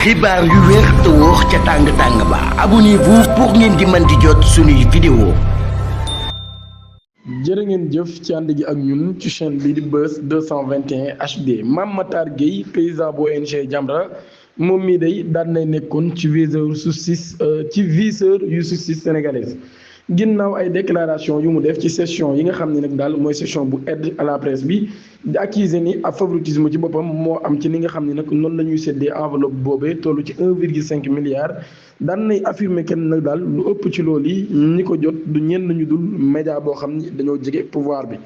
xibaar yu wér te wóor ca tàng ba abonnez-vous pour ngeen di mën di jot suñuy vidéo. jërë ngeen jëf ci ànd gi ak ñun ci chaîne bi di Buzz 221 HD Mame Matar Gueye président bu ONG Jamra moom mii day daan nay nekkoon ci viseur yu justice sénégalaise ginnaaw ay déclaration yu mu def ci session yi nga xam ne nag daal mooy session bu aide à la presse bi di accusé ni ab favoritisme ci boppam moo am ci ni nga xam ne nag noonu la ñuy séddee enveloppe boobee toll ci 1,5 milliard daan nay affirmer kenn nag daal lu ëpp ci loolu yi ñi ko jot du ñenn ñu dul média boo xam ni dañoo jege pouvoir bi.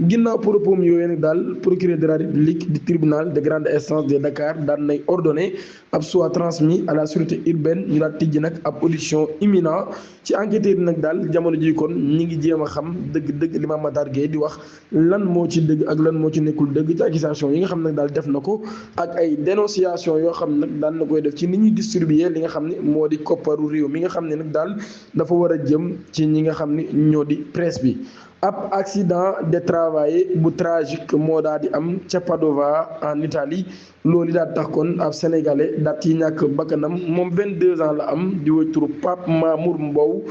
ginnaaw propos yooyu nag daal procureur de la République du tribunal de grande instance de Dakar daan nay ordonné ab soit transmis à la sûreté urbaine ñu daal tijji nag ab audition imminent ci enquêteur nag daal jamono ji kon ñi ngi jéem a xam dëgg-dëgg li Mame Matar Gueye di wax lan moo ci dëgg ak lan moo ci nekkul dëgg ci accusation yi nga xam nag daal def na ko ak ay dénonciation yoo xam nag daan na koy def ci ni ñuy distribuer li nga xam ne moo di kopparu réew mi nga xam ne nag daal dafa war a jëm ci ñi nga xam ne ñoo di presse bi. ab accident de travail bu tragique moo daal di am ca Padova en Italie loolu daal tax kon ab sénégalais daal ci ñàkk bakkanam moom 22 ans la am di woy turu Pape Mamour Mbow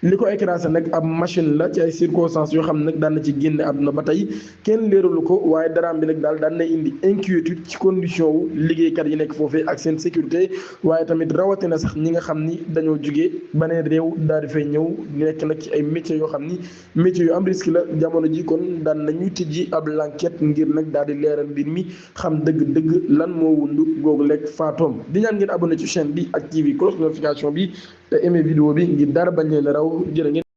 li ko écrasé nag ab machine la ci ay circonstances yoo xam ne nag daan na ci génne àdduna ba tey kenn leeralu ko waaye daraam bi nag daal daan na indi inquiétude ci condition wu liggéeykat yi nekk foofee ak seen sécurité waaye tamit rawatina sax ñi nga xam ni dañoo jugee beneen réew daal di fay ñëw nekk nag ci ay métiers yoo xam ni métiers yu am risque la jamono ji kon daan nañuy tijji ab l'enquête ngir nag daal di leeral mbir mi xam dëgg-dëgg lan moo wundu googu lekk faatoom di ñaan ngeen abonné ci chaîne bi ak TV cloche notification bi te aimé vidéo bi ngir dara bañ leen raw jërë ngeen